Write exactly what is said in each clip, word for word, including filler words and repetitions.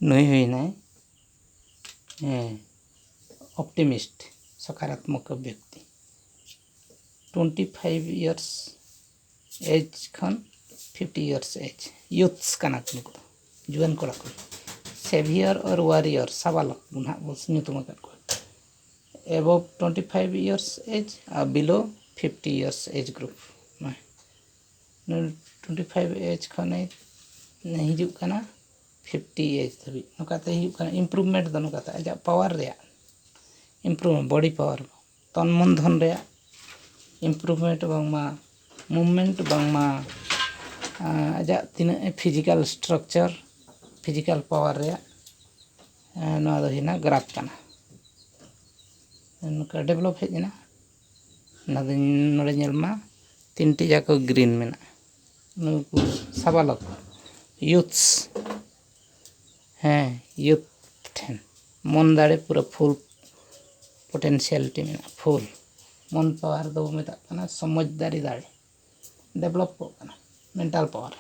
ᱱᱩᱭ ᱦᱩᱭᱱᱟᱭ ᱦᱮᱸ ᱚᱯᱴᱤᱢᱤᱥᱴ, ᱥᱚᱠᱟᱨᱟᱛᱢᱚᱠ ᱵᱮᱠᱛᱤ᱾ Twenty five years age ᱠᱷᱚᱱ ᱯᱷᱤᱯᱴᱤ ᱤᱭᱟᱨᱥ ᱮᱡᱽ, ᱭᱩᱛᱷᱥ ᱠᱟᱱᱟ ᱠᱚ ᱱᱩᱠᱩ ᱫᱚ, ᱡᱩᱣᱟᱹᱱ ᱠᱚᱲᱟ ᱠᱚ᱾ ᱥᱮᱵᱷᱤᱭᱟᱨ ᱟᱨ ᱣᱟᱨᱤᱭᱚᱨ, ᱥᱟᱵᱟᱞᱚᱠ ᱵᱚᱱ ᱦᱟᱸᱜ ᱵᱚᱱ ᱧᱩᱛᱩᱢ ᱟᱠᱟᱫ ᱠᱚᱣᱟ᱾ Above twenty five years age ᱟᱨ below fifty years age group. Twenty five age ᱠᱷᱚᱱᱮ ᱦᱤᱡᱩᱜ ᱠᱟᱱᱟ ᱯᱷᱤᱯᱴᱤ ᱮᱡᱽ ᱫᱷᱟᱹᱵᱤᱡ᱾ ᱱᱚᱝᱠᱟᱛᱮ ᱦᱩᱭᱩᱜ ᱠᱟᱱᱟ ᱤᱢᱯᱨᱩᱵᱷᱢᱮᱱᱴ ᱫᱚ, ᱱᱚᱝᱠᱟᱛᱮ ᱟᱡᱟᱜ ᱯᱟᱣᱟᱨ ᱨᱮᱭᱟᱜ ᱤᱢᱯᱨᱩᱵᱷ, ᱵᱚᱰᱤ ᱯᱟᱣᱟᱨ, ᱛᱚᱱ ᱢᱚᱱ ᱫᱷᱚᱱ ᱨᱮᱭᱟᱜ ᱤᱢᱯᱨᱩᱵᱷᱢᱮᱱᱴ, ᱵᱟᱝᱢᱟ ᱢᱩᱵᱷᱢᱮᱱᱴ, ᱵᱟᱝᱢᱟ ᱟᱸ, ᱟᱡᱟᱜ ᱛᱤᱱᱟᱹᱜ ᱯᱷᱤᱡᱤᱠᱟᱞ ᱥᱴᱨᱟᱠᱪᱟᱨ, ᱯᱷᱤᱡᱤᱠᱟᱞ ᱯᱟᱣᱟᱨ ᱨᱮᱭᱟᱜ ᱟᱸ, ᱱᱚᱣᱟ ᱫᱚ ᱦᱩᱭᱱᱟ ᱜᱨᱟᱯᱷ ᱠᱟᱱᱟ᱾ ᱱᱚᱝᱠᱟ ᱰᱮᱵᱷᱞᱚᱯ ᱦᱮᱡ ᱮᱱᱟ᱾ ᱚᱱᱟ ᱫᱚ ᱱᱚᱰᱮ ᱧᱮᱞ ᱢᱟ, ᱛᱤᱱᱴᱤ ᱡᱟᱠᱚ ᱜᱨᱤᱱ ᱢᱮᱱᱟᱜᱼᱟ᱾ ᱱᱩᱠᱩ ᱥᱟᱵᱟᱞᱚᱠ, ᱭᱩᱛᱷᱥ, ᱦᱮᱸ, ᱭᱩᱛᱷ ᱴᱷᱮᱱ ᱢᱚᱱ ᱫᱟᱲᱮ ᱯᱩᱨᱟᱹ ᱯᱷᱩᱞ ᱯᱚᱴᱮᱱᱥᱤᱭᱟᱞᱤᱴᱤ ᱢᱮᱱᱟᱜᱼᱟ, ᱯᱷᱩᱞ᱾ ᱢᱚᱱ ᱯᱟᱣᱟᱨ ᱫᱚ ᱢᱮᱛᱟᱜ ᱠᱟᱱᱟ ᱥᱚᱢᱚᱡᱽᱫᱟᱨᱤ ᱫᱟᱲᱮ, ᱰᱮᱵᱷᱞᱚᱯᱚᱜ ᱠᱟᱱᱟ, ᱢᱮᱱᱴᱟᱞ ᱯᱟᱣᱟᱨ᱾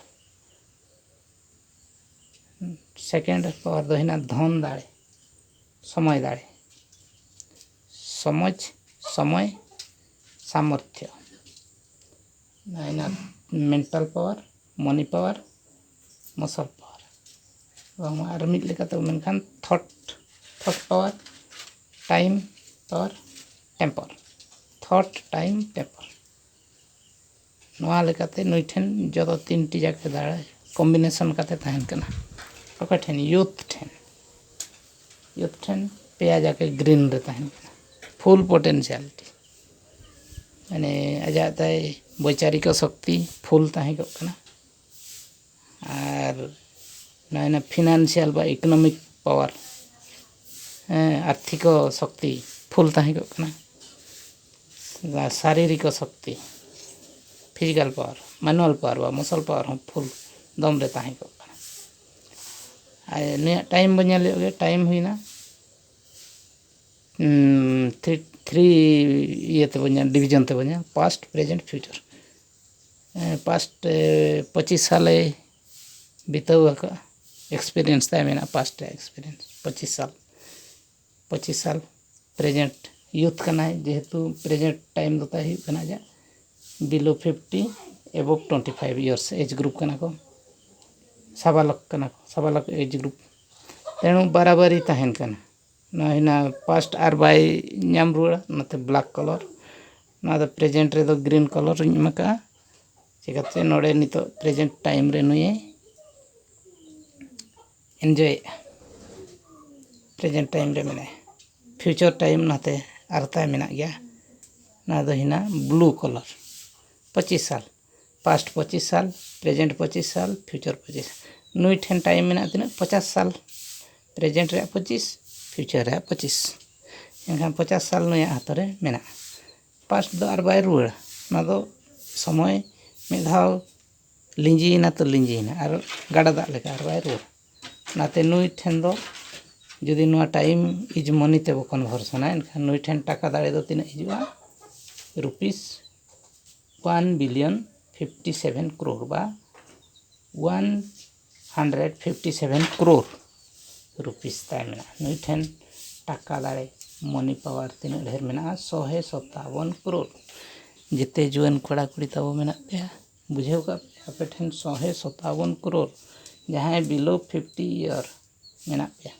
ᱥᱮᱠᱮᱱᱰ ᱯᱟᱣᱟᱨ ᱫᱚ ᱦᱩᱭᱱᱟ ᱫᱷᱚᱱ ᱫᱟᱲᱮ, ᱥᱚᱢᱚᱭ ᱫᱟᱲᱮ, ᱥᱚᱢᱚᱡᱽ, ᱥᱚᱢᱚᱭ, ᱥᱟᱢᱚᱨᱛᱷᱚ᱾ ᱦᱩᱭᱱᱟ mental power, money power, muscle power. ᱵᱟᱝᱢᱟ ᱟᱨ ᱢᱤᱫ ᱞᱮᱠᱟᱛᱮ ᱢᱮᱱᱠᱷᱟᱱ thought, thought power, time power, temper. Thought, time, temper. ᱱᱚᱣᱟ ᱞᱮᱠᱟᱛᱮ ᱱᱩᱭ ᱴᱷᱮᱱ ᱡᱚᱛᱚ ᱛᱤᱱᱴᱤ ᱡᱟᱠᱮ ᱫᱟᱲᱮ ᱠᱚᱢᱵᱤᱱᱮᱥᱚᱱ ᱠᱟᱛᱮ ᱛᱟᱦᱮᱱ ᱠᱟᱱᱟ᱾ ᱚᱠᱚᱭ ᱴᱷᱮᱱ? ᱭᱩᱛᱷ ᱴᱷᱮᱱ᱾ ᱭᱩᱛᱷ ᱴᱷᱮᱱ ᱯᱮᱭᱟ ᱡᱟᱠᱮ ᱜᱨᱤᱱ ᱨᱮ ᱛᱟᱦᱮᱱ ᱠᱟᱱᱟ, ᱯᱷᱩᱞ ᱯᱚᱴᱮᱱᱥᱤᱭᱟᱞᱤᱴᱤ᱾ ᱢᱟᱱᱮ ᱟᱡᱟᱜ ᱛᱟᱭ ᱵᱳᱭᱪᱟᱨᱤᱠᱚ ᱥᱚᱠᱛᱤ ᱯᱷᱩᱞ ᱛᱟᱦᱮᱸ ᱠᱚᱜ ᱠᱟᱱᱟ᱾ ᱟᱨ ᱱᱚᱜᱼᱚᱭ ᱱᱟ ᱯᱷᱤᱱᱟᱱᱥᱤᱭᱟᱞ ᱵᱟ ᱤᱠᱳᱱᱚᱢᱤᱠ ᱯᱟᱣᱟᱨ, ᱦᱮᱸ, ᱟᱨᱛᱷᱤᱠᱚ ᱥᱚᱠᱛᱤ ᱯᱷᱩᱞ ᱛᱟᱦᱮᱸ ᱠᱚᱜ ᱠᱟᱱᱟ᱾ ᱥᱟᱨᱤᱨᱤᱠᱚ ᱥᱚᱠᱛᱤ, ᱯᱷᱤᱡᱤᱠᱟᱞ ᱯᱟᱣᱟᱨ, ᱢᱟᱱᱩᱣᱟᱞ ᱯᱟᱣᱟᱨ ᱵᱟ ᱢᱟᱥᱟᱞ ᱯᱟᱣᱟᱨ ᱦᱚᱸ ᱯᱷᱩᱞ ᱫᱚᱢ ᱨᱮ ᱛᱟᱦᱮᱸ ᱠᱚᱜ ᱠᱟᱱᱟ᱾ ᱟᱨ ᱱᱩᱭᱟᱜ ᱴᱟᱭᱤᱢ ᱵᱚᱱ ᱧᱮᱞ ᱞᱮᱫ ᱜᱮ, ᱴᱟᱭᱤᱢ ᱦᱩᱭᱱᱟ ᱩᱸ, ᱛᱷᱨᱤ, ᱛᱷᱨᱤ ᱤᱭᱟᱹ ᱛᱮᱵᱚᱱ ᱧᱮᱞ, ᱰᱤᱵᱷᱤᱡᱚᱱ ᱛᱮᱵᱚᱱ ᱧᱮᱞ, ᱯᱟᱥᱴ, ᱯᱨᱮᱡᱮᱱᱴ, ᱯᱷᱤᱭᱩᱪᱟᱨ᱾ ᱮᱸ, ᱯᱟᱥᱴ, ᱮ, ᱯᱚᱸᱪᱤᱥ ᱥᱟᱞᱮ ᱵᱤᱛᱟᱹᱣ ᱟᱠᱟᱫᱼᱟ᱾ ᱮᱠᱥᱯᱤᱨᱤᱭᱮᱱᱥ ᱛᱟᱭ ᱢᱮᱱᱟᱜᱼᱟ, ᱯᱟᱥᱴ ᱨᱮᱭᱟᱜ ᱮᱠᱥᱯᱤᱨᱤᱭᱮᱱᱥ ᱯᱚᱸᱪᱤᱥ ᱥᱟᱞ, ᱯᱚᱸᱪᱤᱥ ᱥᱟᱞ ᱯᱨᱮᱡᱮᱱᱴ ᱭᱩᱛᱷ ᱠᱟᱱᱟᱭ, ᱡᱮᱦᱮᱛᱩ ᱯᱨᱮᱡᱮᱱᱴ ᱴᱟᱭᱤᱢ ᱫᱚ ᱛᱟᱭ ᱦᱩᱭᱩᱜ ᱠᱟᱱᱟ ᱟᱡᱟᱜ below fifty, above twenty five years age group ᱠᱟᱱᱟ ᱠᱚ, ᱥᱟᱵᱟᱞᱚᱠ ᱠᱟᱱᱟ ᱠᱚ, ᱥᱟᱵᱟᱞᱚᱠ ᱮᱡᱽ ᱜᱨᱩᱯ᱾ ᱛᱮᱱᱩ ᱵᱟᱨᱟᱵᱟᱨᱤ ᱛᱟᱦᱮᱱ ᱠᱟᱱᱟ᱾ ᱱᱚᱣᱟ ᱦᱩᱭᱱᱟ ᱯᱟᱥᱴ ᱟᱨ ᱵᱟᱭ ᱧᱟᱢ ᱨᱩᱣᱟᱹᱲᱟ, ᱚᱱᱟᱛᱮ ᱵᱞᱮᱠ ᱠᱟᱞᱟᱨ᱾ ᱱᱚᱣᱟ ᱫᱚ ᱯᱨᱮᱡᱮᱱᱴ ᱨᱮᱫᱚ ᱜᱨᱤᱱ ᱠᱟᱞᱟᱨ ᱤᱧ ᱮᱢ ᱟᱠᱟᱫᱼᱟ᱾ ᱪᱤᱠᱟᱹᱛᱮ ᱱᱚᱰᱮ ᱱᱤᱛᱚᱜ ᱯᱨᱮᱡᱮᱱᱴ ᱴᱟᱭᱤᱢ ᱨᱮ ᱱᱩᱭᱮ ᱮᱱᱡᱚᱭᱮᱫᱼᱟ, ᱯᱨᱮᱡᱮᱱᱴ ᱴᱟᱭᱤᱢ ᱨᱮ ᱢᱮᱱᱟᱭᱟ᱾ ᱯᱷᱤᱭᱩᱪᱟᱨ ᱴᱟᱭᱤᱢ ᱱᱟᱛᱮ ᱟᱨ ᱛᱟᱭ ᱢᱮᱱᱟᱜ ᱜᱮᱭᱟ᱾ ᱱᱚᱣᱟ ᱫᱚ ᱦᱩᱭᱱᱟ ᱵᱞᱩ ᱠᱟᱞᱟᱨ, ᱯᱚᱸᱪᱤᱥ ᱥᱟᱞ, ᱯᱟᱥᱴ ᱯᱚᱸᱪᱤᱥ ᱥᱟᱞ, ᱯᱨᱮᱡᱮᱱᱴ ᱯᱚᱸᱪᱤᱥ ᱥᱟᱞ, ᱯᱷᱤᱭᱩᱪᱟᱨ ᱯᱚᱸᱪᱤᱥ᱾ ᱱᱩᱭ ᱴᱷᱮᱱ ᱴᱟᱭᱤᱢ ᱢᱮᱱᱟᱜᱼᱟ ᱛᱤᱱᱟᱹᱜ? ᱯᱚᱪᱟᱥ ᱥᱟᱞ᱾ ᱯᱨᱮᱡᱮᱱᱴ ᱨᱮᱭᱟᱜ ᱯᱚᱸᱪᱤᱥ, ᱯᱷᱤᱭᱩᱪᱟᱨ ᱨᱮᱭᱟᱜ ᱯᱚᱸᱪᱤᱥ᱾ ᱮᱱᱠᱷᱟᱱ ᱯᱚᱪᱟᱥ ᱥᱟᱞ ᱱᱩᱭᱟᱜ ᱦᱟᱛ ᱨᱮ ᱢᱮᱱᱟᱜᱼᱟ᱾ ᱯᱟᱥᱴ ᱫᱚ ᱟᱨ ᱵᱟᱭ ᱨᱩᱣᱟᱹᱲᱟ᱾ ᱚᱱᱟ ᱫᱚ ᱥᱚᱢᱚᱭ ᱢᱤᱫ ᱫᱷᱟᱣ ᱞᱤᱸᱡᱤᱭᱮᱱᱟ ᱛᱚ ᱞᱤᱸᱡᱤᱭᱮᱱᱟ, ᱟᱨ ᱜᱟᱰᱟ ᱫᱟᱜ ᱞᱮᱠᱟ ᱟᱨ ᱵᱟᱭ ᱨᱩᱣᱟᱹᱲᱟ᱾ ᱚᱱᱟᱛᱮ ᱱᱩᱭ ᱴᱷᱮᱱ ᱫᱚ ᱡᱩᱫᱤ ᱱᱚᱣᱟ ᱴᱟᱭᱤᱢ ᱤᱡᱽ ᱢᱟᱱᱤ ᱛᱮᱵᱚ ᱠᱚᱱᱵᱷᱟᱨᱥᱚᱱᱟ, ᱮᱱᱠᱷᱟᱱ ᱱᱩᱭ ᱴᱷᱮᱱ ᱴᱟᱠᱟ ᱫᱟᱲᱮ ᱫᱚ ᱛᱤᱱᱟᱹᱜ ᱦᱤᱡᱩᱜᱼᱟ? Rupees one billion fifty seven crore ᱵᱟ one hundred fifty seven crore rupees ᱛᱟᱭ ᱢᱮᱱᱟᱜᱼᱟ᱾ ᱱᱩᱭ ᱴᱷᱮᱱ ᱴᱟᱠᱟ ᱫᱟᱲᱮ, ᱢᱟᱱᱤ ᱯᱟᱣᱟᱨ ᱛᱤᱱᱟᱹᱜ ᱰᱷᱮᱨ ᱢᱮᱱᱟᱜᱼᱟ? ᱥᱚᱦᱮ ᱥᱚᱛᱟᱵᱚᱱ ᱠᱨᱳᱨ᱾ ᱡᱮᱛᱮ ᱡᱩᱣᱟᱹᱱ ᱠᱚᱲᱟ ᱠᱩᱲᱤ ᱛᱟᱵᱚ ᱢᱮᱱᱟᱜ ᱯᱮᱭᱟ, ᱵᱩᱡᱷᱟᱹᱣ ᱠᱟᱜ ᱯᱮ, ᱟᱯᱮ ᱴᱷᱮᱱ ᱥᱚᱦᱮ ᱥᱚᱛᱟᱵᱚᱱ ᱠᱨᱳᱨ, ᱡᱟᱦᱟᱸᱭ below fifty year ᱢᱮᱱᱟᱜ ᱯᱮᱭᱟ,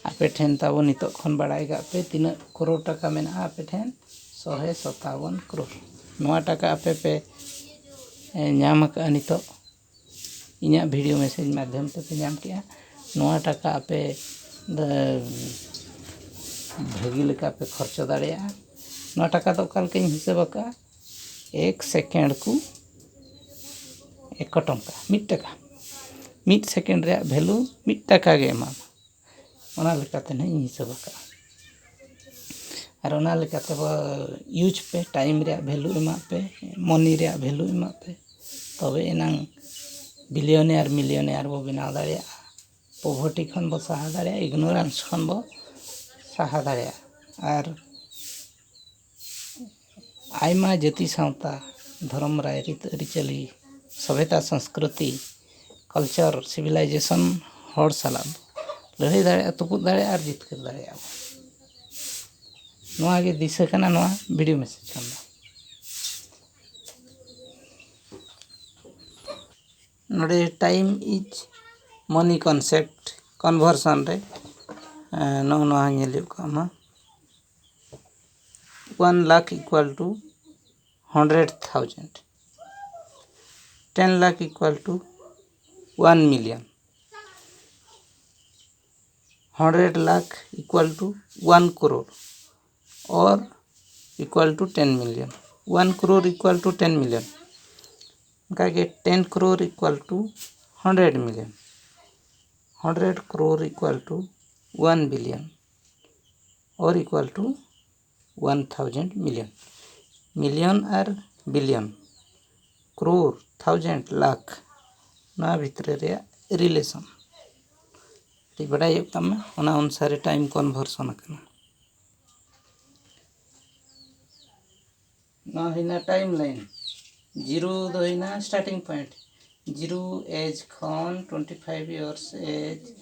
ᱟᱯᱮ ᱴᱷᱮᱱ ᱛᱟᱵᱚ ᱱᱤᱛᱚᱜ ᱠᱷᱚᱱ ᱵᱟᱲᱟᱭ ᱠᱟᱜ ᱯᱮ ᱛᱤᱱᱟᱹᱜ ᱠᱨᱳᱨ ᱴᱟᱠᱟ ᱢᱮᱱᱟᱜᱼᱟ ᱟᱯᱮ ᱴᱷᱮᱱ? ᱥᱚᱦᱮ ᱥᱚᱛᱟᱵᱚᱱ ᱠᱨᱳᱨ᱾ ᱱᱚᱣᱟ ᱴᱟᱠᱟ ᱟᱯᱮ ᱯᱮ, ᱮ, ᱧᱟᱢ ᱟᱠᱟᱫᱼᱟ ᱱᱤᱛᱚᱜ, ᱤᱧᱟᱹᱜ ᱵᱷᱤᱰᱤᱭᱳ ᱢᱮᱥᱮᱡᱽ ᱢᱟᱫᱽᱫᱷᱚᱢ ᱛᱮᱯᱮ ᱧᱟᱢ ᱠᱮᱜᱼᱟ᱾ ᱱᱚᱣᱟ ᱴᱟᱠᱟ ᱟᱯᱮ ᱫᱚ ᱵᱷᱟᱹᱜᱤ ᱞᱮᱠᱟ ᱯᱮ ᱠᱷᱚᱨᱪᱟ ᱫᱟᱲᱮᱭᱟᱜᱼᱟ᱾ ᱱᱚᱣᱟ ᱴᱟᱠᱟ ᱫᱚ ᱚᱠᱟ ᱞᱮᱠᱟᱧ ᱦᱤᱥᱟᱹᱵ ᱟᱠᱟᱫᱼᱟ? ᱮᱠ ᱥᱮᱠᱮᱱᱰ ᱠᱚ ᱮᱠ ᱴᱟᱠᱟ, ᱢᱤᱫ ᱴᱟᱠᱟ, ᱢᱤᱫ ᱥᱮᱠᱮᱱᱰ ᱨᱮᱭᱟᱜ ᱵᱷᱮᱞᱩ ᱢᱤᱫ ᱴᱟᱠᱟ ᱜᱮ ᱮᱢᱟᱢᱟ᱾ ᱚᱱᱟ ᱞᱮᱠᱟᱛᱮ ᱱᱟᱦᱟᱜ ᱤᱧ ᱦᱤᱥᱟᱹᱵ ᱟᱠᱟᱫᱼᱟ᱾ ᱟᱨ ᱚᱱᱟ ᱞᱮᱠᱟᱛᱮ ᱵᱚ ᱤᱭᱩᱡᱽ ᱯᱮ, ᱴᱟᱭᱤᱢ ᱨᱮᱭᱟᱜ ᱵᱷᱮᱞᱩ ᱮᱢᱟᱜ ᱯᱮ, ᱢᱚᱱᱤ ᱨᱮᱭᱟᱜ ᱵᱷᱮᱞᱩ ᱮᱢᱟᱜ ᱯᱮ, ᱛᱚᱵᱮ ᱮᱱᱟᱝ ᱵᱤᱞᱤᱭᱚᱱᱮᱭᱟᱨ ᱢᱤᱞᱤᱭᱚᱱᱮᱭᱟᱨ ᱵᱚ ᱵᱮᱱᱟᱣ ᱫᱟᱲᱮᱭᱟᱜᱼᱟ, ᱯᱚᱵᱷᱚᱨᱴᱤ ᱠᱷᱚᱱ ᱵᱚ ᱥᱟᱦᱟ ᱫᱟᱲᱮᱭᱟᱜᱼᱟ, ᱤᱜᱱᱳᱨᱮᱱᱥ ᱠᱷᱚᱱ ᱵᱚ ᱥᱟᱦᱟ ᱫᱟᱲᱮᱭᱟᱜᱼᱟ᱾ ᱟᱨ ᱟᱭᱢᱟ ᱡᱟᱹᱛᱤ ᱥᱟᱶᱛᱟ, ᱫᱷᱚᱨᱚᱢ, ᱨᱟᱭᱨᱤᱛ, ᱟᱹᱨᱤᱪᱟᱹᱞᱤ, ᱥᱚᱵᱷᱮᱛᱟ, ᱥᱚᱝᱥᱠᱨᱤᱛᱤ, culture, civilization ᱦᱚᱲ ᱥᱟᱞᱟᱜ ᱵᱚ ᱞᱟᱹᱲᱦᱟᱹᱭ ᱫᱟᱲᱮᱭᱟᱜᱼᱟ, ᱛᱩᱯᱩᱫ ᱫᱟᱲᱮᱭᱟᱜᱼᱟ ᱟᱨ ᱡᱤᱛᱠᱟᱹᱨ ᱫᱟᱲᱮᱭᱟᱜᱼᱟ ᱵᱚ᱾ ᱱᱚᱣᱟ ᱜᱮ ᱫᱤᱥᱟᱹ ᱠᱟᱱᱟ ᱱᱚᱣᱟ video message ᱠᱷᱚᱱ ᱫᱚ᱾ ᱱᱚᱰᱮ time is money concept conversion ᱨᱮ, ᱮᱸ, ᱱᱚᱜᱼᱚ ᱱᱚᱣᱟ ᱧᱮᱞ ᱦᱩᱭᱩᱜ ᱠᱟᱱᱟ, one lakh equal to hundred thousand, ten lakh equal to one million, hundred lakh equal to one crore or equal to ten million, one crore equal to ten million, ᱚᱱᱠᱟᱜᱮ ten crore equal to hundred million, hundred crore equal to one billion or equal to one thousand million. Million R billion, crore, thousand, lakh, ᱱᱚᱣᱟ ᱵᱷᱤᱛᱨᱤ ᱨᱮᱭᱟᱜ relation ᱠᱟᱹᱴᱤᱡ ᱵᱟᱰᱟᱭ ᱦᱩᱭᱩᱜ ᱛᱟᱢᱟ, ᱚᱱᱟ ᱚᱱᱩᱥᱟᱨᱮ time conversion ᱟᱠᱟᱱᱟ᱾ ᱱᱚᱣᱟ ᱦᱩᱭᱱᱟ time line, zero ᱫᱚ ᱦᱩᱭᱱᱟ starting point, zero age ᱠᱷᱚᱱ twenty five years age